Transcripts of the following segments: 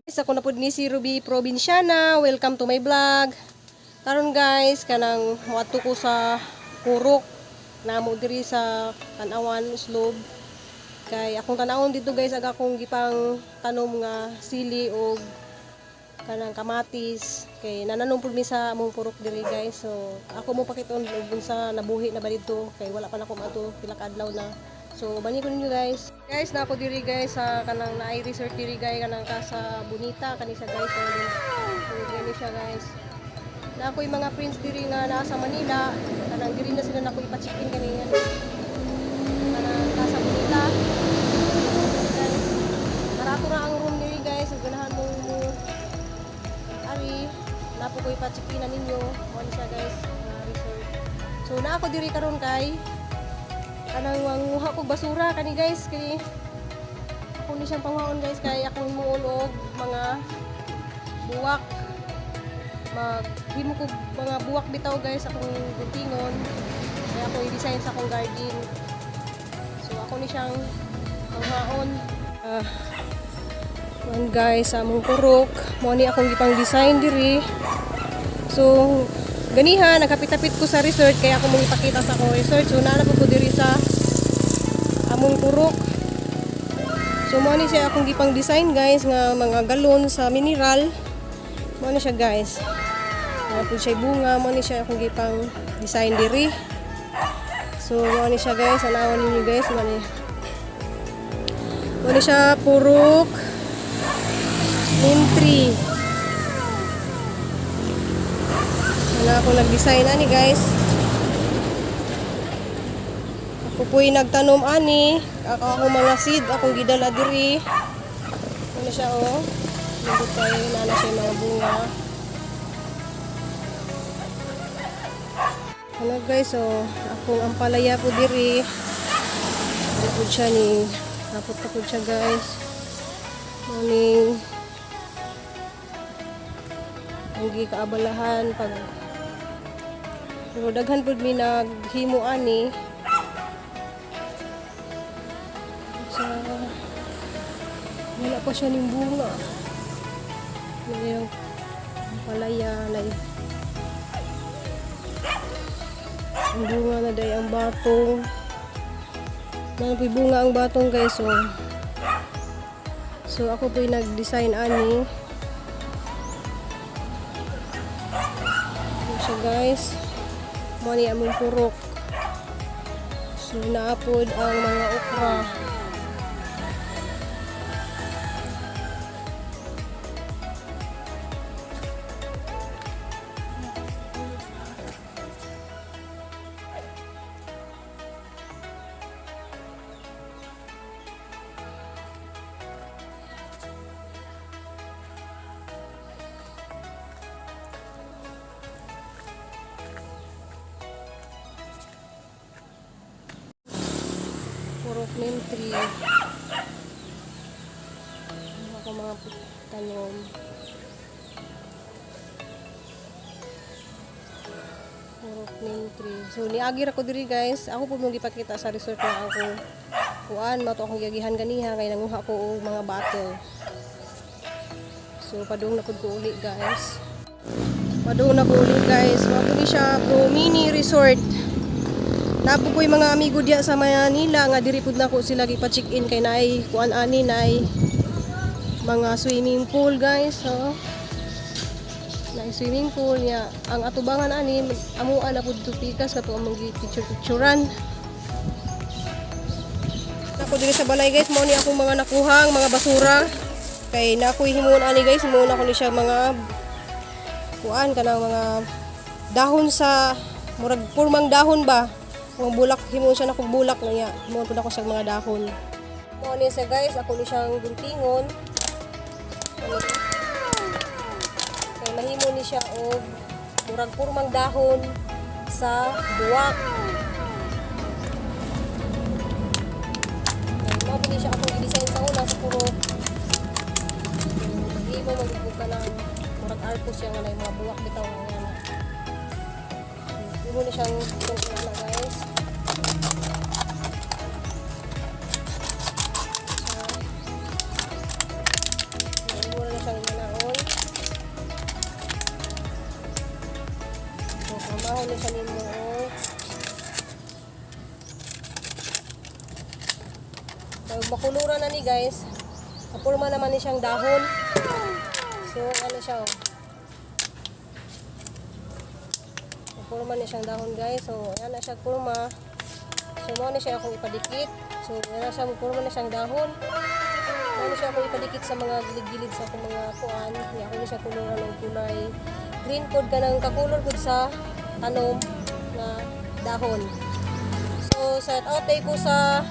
Ako na pud ni si Ruby Provinciana. Welcome to my vlog. Karon guys, kanang moadto ko sa Purok namo diri sa Tan-awan Oslob. Kay akong tanawon dito guys, ag akong gipang tanom nga sili og kanang kamatis kay nananom pud mi sa among purok diri guys. So ako mo pakiton og unsa nabuhi na ba didto kay wala pa nako maadto pila ka adlaw na. So bani ko ninyo guys. Guys, na ako diri guys sa kanang naay resort diri guys, kanang Casa Bonita kani siya guys. So gani siya guys. Na ako'y mga friends diri nga naa sa Manila, kanang diri na sila nako ipa-check-in kani kanang Casa Bonita. Guys, barato ra ang room diri guys, ug ganahan mo mo ari napo ko ipa-check-in na ninyo. Mo ni siya guys, nga resort. So na ako diri karon kay kanang manguha kog basura kani guys, kay ako ni siyang panghaon guys, kay akong himuon og mga buwak. Maghimo kog mga buwak bitaw guys akong guntingon kaya ako i-design sa akong garden. So ako ni siyang panghaon. Guys, sa among purok mo ni akong gipang design diri. So ganiha nagkapit-apit ko sa resort kaya ako mong ipakita sa akong resort. So naa na po ko diri sa among purok. So mo ni siya akong gipang design guys nga mga galon sa mineral. Mo ni siya guys. Naa po siya bunga, mo ni siya akong gipang design diri. So mo ni siya guys, anawan ninyo guys, mo ni. Mo ni siya Purok Neem Tree. Wala ako nag-design ani guys. Ako po'y nagtanom ani. Ako akong mga seed, akong gidala diri. Ano siya oh. Nindot kay nana siya mga bunga. Ano guys, oh, akong ampalaya po diri. Diri po siya ni napot na po siya guys. Morning. Ang gikaabalahan pag pero daghan pud mi naghimo ani. Sa wala pa siya ning bunga. Yung palaya na ang bunga na day ang batong. Naa po'y bunga ang batong guys. So ako po'y nag-design ani. Ano siya guys. Mo ni among purok. So naapod ang mga okra. Purok Neem Tree. Ano ako mga tanom. Purok Neem Tree. So niagi ra ko diri guys. Ako po mong gipakita sa resort na ako kuan mo to akong giagihan ganiha kay nanguha ko og mga bottle. So padung na pud ko uli guys. Padung na ko uli guys. Mao ni siya Pro Mini Resort. Napo ko'y mga amigo diya sa Manila nga diri pud nako sila gipa-check-in kay naay kuan ani, naay mga swimming pool guys. So naay swimming pool niya ang atubangan ani amuan na pud tupikas kato among gi-picture-picturean. Ako diri sa balay guys, mao ni akong mga nakuhang mga basura kay na ako'y himuon ani guys, himuon ako ni siya mga kuan kanang mga dahon sa murag purmang dahon ba. Mga bulak, himuon siya na kog bulak na niya. Himuon pud ako sa mga dahon. Mao ni siya guys, ako ni siyang guntingon. Ano? Kay mahimo ni siya og murag purmang dahon sa buwak. Mao ni siya akong i-design sa una sa purok. Maghimo magugug ka ng murag arko siya nga na mga buwak bitaw nga nga na. Himo ni siyang na guys. Himo na siyang Pormahan ni siya nimo, oh. So, makuluran na ni, guys. Kapurma naman ni siyang dahon. So, ano siya, oh. Kapurma ni siyang dahon, guys. So, ayan na siya kurma. So, mao na siya akong ipadikit. So, ayan na siya, purma na siyang dahon. Mao na siya akong ipadikit sa mga gilid-gilid sa akong mga kuan. Hindi ako na siya kuluran og kulay green pod, kanang kakulor pod sa tanom na dahon. So, shout out day ko sa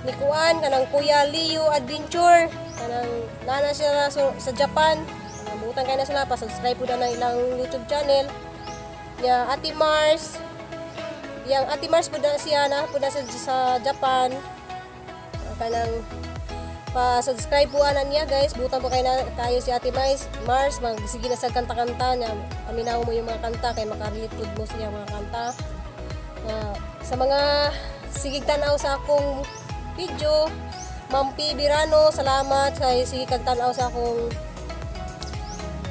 ni kuan, kanang Kuya Leo Adventure, kanang nana siya sa Japan. Kanang butan kay na sila pa subscribe po na ng ilang YouTube channel niya. Ate Mars, yang Ate Mars po na siya na po na sa Japan. Kanang pa-subscribe po ana niya, guys. Butan po kay na kayo si Ate Mars Mars magsige na sa kanta-kanta niya. Paminaw mo yung mga kanta kay makarelate pud mo siya mga kanta. Sa mga sigig tanaw sa akong video, Ma'am P. Birano, salamat kay sige kag tanaw sa akong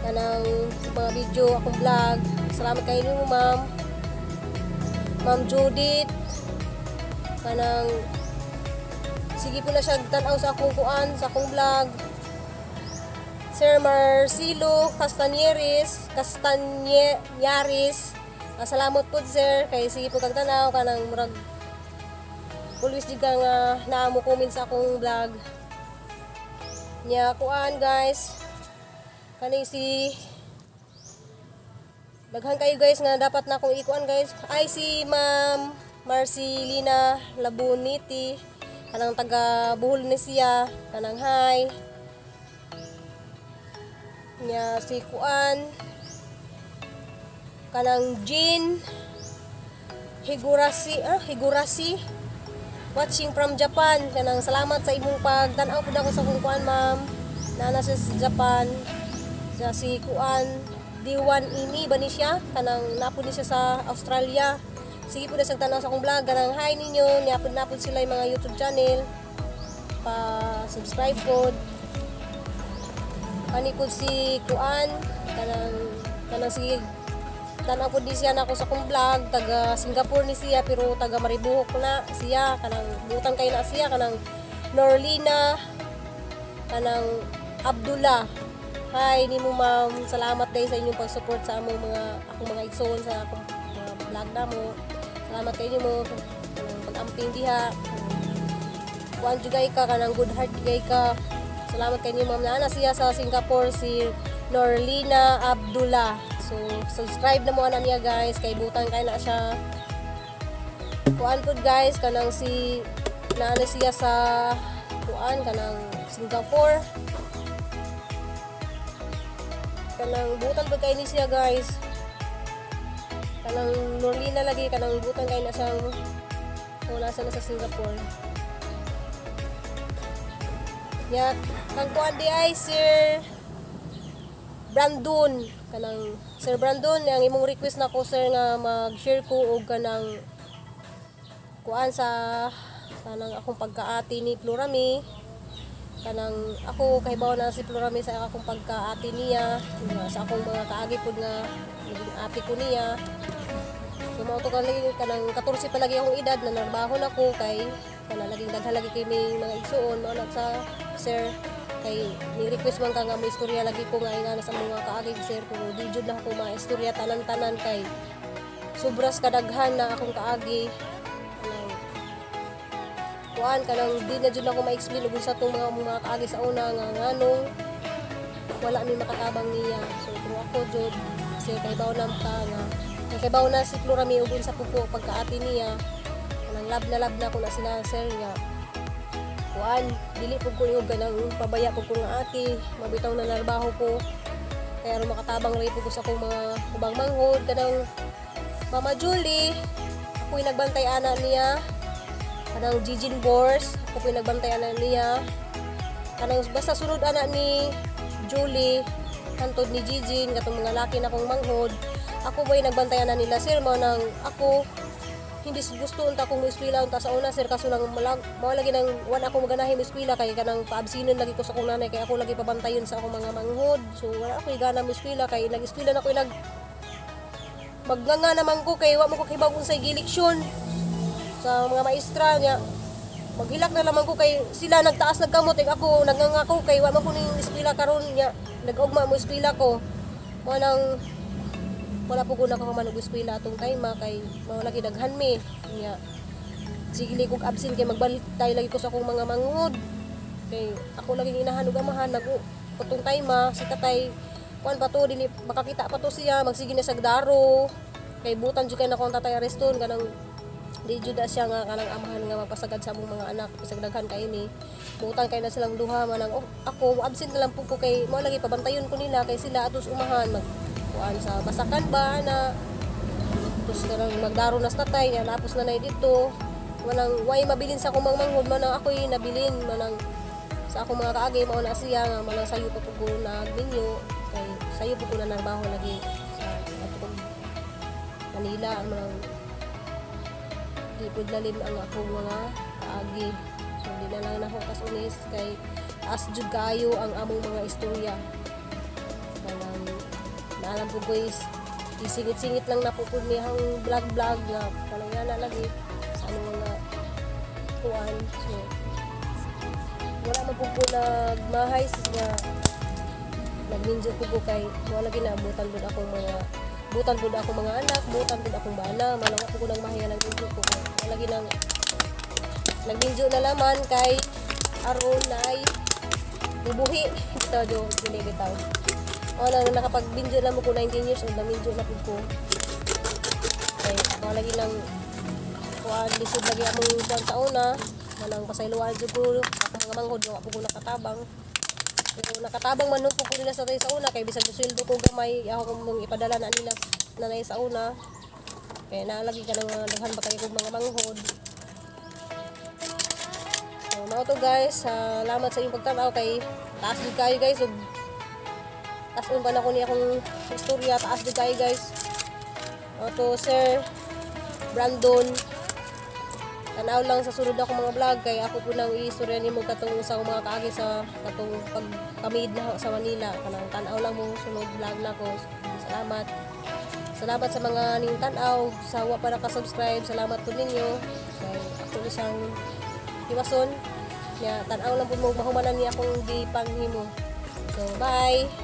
kanang mga video, akong vlog. Salamat kay nimo, ma'am. Ma'am Judith, kanang sige po na siya tanaw sa akong kuan, sa akong vlog. Sir Marcelo Castañeres, Castañares, salamat po, sir, kay sige po kag tanaw, kanang murag always di ka nga naa mo comment sa akong vlog. Nya kuan, guys, kaning si daghan kayo, guys, nga dapat na akong ikuan, guys. Ay, si Ma'am Marcelina Labuniti, kanang taga Bohol ni siya, kanang hi. Nya si kuan, kanang Jean Higurasi, ah, Higurasi, watching from Japan. Kanang salamat sa imong pagtan-aw pud ako sa akong kuan, ma'am. Nana siya sa Japan. Sa si kuan, Diwan ini ba ni siya, kanang napod ni siya sa Australia. Sige po na sa tanaw sa akong vlog. Kanang hi ninyo. Niapod napod sila yung mga YouTube channel, pa subscribe pod. Kani pod si kuan, kanang sige tanaw po di siya nako sa akong vlog. Taga Singapore ni siya pero taga Maribuhok na siya. Kanang butan kay na siya, kanang Norlina, kanang Abdullah. Hi nimo, ma'am. Salamat day sa inyong pag-support sa among mga akong mga igsoon sa akong mga vlog namo. Salamat kay nimo kanang pag-amping diha. Kuan jugay ka, kanang good heart jugay ka. Salamat kay nimo, ma'am. Naa siya sa Singapore, si Norlina Abdullah. So subscribe na mo ana niya, guys, kay butan kay na siya. Kuan pud, guys, kanang si naa na siya sa kuan, kanang Singapore. Kanang butan pud kay ni siya, guys, kanang Norlina lagi. Kanang butan kay na siyang kung nasa na sa Singapore. Ya, kang kuan di ay Sir Brandon. Kanang Sir Brandon, ang imong request nako, sir, nga mag-share ko og kanang kuan sa kanang akong pagkaati ni Florami. Kanang ako kahibaw na si Florami sa akong pagkaati niya, nga sa akong mga kaagi pud nga naging ate ko niya. So mao to kanang kanang 14 pa lagi akong edad na narbaho na ko kay kanang laging daghan lagi kay may mga igsuon. Mao na sa, sir, kay ni request man ka nga may istorya lagi ko nga ingana sa mga kaagi, sir, pero di jud na ako maistorya tanan-tanan kay sobras kadaghan na akong kaagi. Kanang kuan, kanang di na jud ako ma-explain ug sa tong mga kaagi sa una nga nganong wala mi makatabang niya. So pero ako jud, sir, kahibaw na ka nga kay kahibaw na si Florami ug unsa po ko pagkaati niya. Kanang love na ko na sila, sir, nga kuan, dili pud ko yung ganang pabaya pud ko nga ate. Mabitaw na narbaho ko kaya aron makatabang rin po ko sa akong mga ubang manghod. Kanang Mama Julie, ako'y nagbantay ana niya. Kanang Gigin Bors, ako po'y nagbantay ana niya. Kanang basta sunod ana ni Julie hantod ni Gigin, katong mga laki na kong manghod, ako po'y nagbantay ana nila, sir. Mao nang ako hindi gusto unta kong moeskwela unta sa una, sir, kaso lang malag, mao lagi nang wala ako maganahi moeskwela kay kanang paabsinon lagi ko sa akong nanay kay ako lagi pabantayon sa akong mga manghod. So wala ako gana moeskwela kay nag-eskwela na ko nag Magnganga naman ko kay wa man ko kibaw unsay gileksyon sa mga maestra niya. Maghilak na naman ko kay sila nagtaas nagkamot eh, ako nagnganga ko kay wa man ko ning eskwela karon niya, nag-ugma mo eskwela ko. Mo nang wala po ko nakahuman og eskwela atong time kay mao lagi daghan mi niya. Sige kog absent kay magbantay lagi ko sa akong mga manghod. Kay ako lagi inahan ug amahan nag katong time si tatay kuan pa to, dili makakita pa to siya, magsige na sa daro. Kay butan jud kay na akong tatay areston, kanang di jud na siya nga kanang amahan nga magpasagad sa among mga anak bisag daghan kay mi. Butan kay na silang duha manang, oh, ako absent na lang po ko kay mo lagi pabantayon ko nila kay sila atos umahan mag kuan sa basakan ba na. Tapos kanang magdaro na sa tatay niya, lapos na nay dito. Manang way mabilin sa akong mga manghod, manang ako'y nabilin, manang sa akong mga kaagay, mao na siya nga manang sayo pa po ko nagminyo kay sayo po ko na narbaho lagi sa ato kong Manila, manang di po lalim ang akong mga kaagi. So di na lang nako kasunis kay as jud kaayo ang among mga istorya. Kanang naalam po guys, isingit-singit lang na po po niya ang vlog-vlog nga kanang yana lagi sa anong mga kuan. So wala man po po nagmahay nga nagminjo po ko kay wala lagi naabutan pud akong mga butan pud akong mga anak, butan pud akong bana, manang po ko nang mahay nga nagminjo ko kay wala lagi nang nagminjo na laman kay aron nay bubuhi bitaw do dili bitaw. O nang nakapagbinjo na mo ko 19 years old, naminjo na pud ko. Kay ako lagi nang kuan, lisod lagi among kuan sa una, manang pasayloan jud ko ako mga manghod, wa po ko nakatabang. Pero nakatabang man po ko nila sa tayo sa una kay bisag sweldo ko gamay, ako mong ipadala na nila nanay sa una. Kaya naalagi ka ng mga daghan ba kayo kog mga manghod. So, mao to guys, salamat sa inyong pagtanaw kay taas jud kayo guys ug taas pa na ko ni akong istorya, taas jud kayo guys. Mao to, Sir Brandon. Tanaw lang sa sunod ako mga vlog kay ako po nang iistorya nimo katong sa akong mga kaagi sa katong pagkamid na sa Manila. Kanang tanaw lang mo sunod vlog na ko. Salamat. Salamat sa mga ning tanaw, sa wa pa naka-subscribe, salamat po ninyo. Kay ako ni siyang hiwason. Nya tanaw lang po mo mahumanan niya akong gipanghimo. So bye.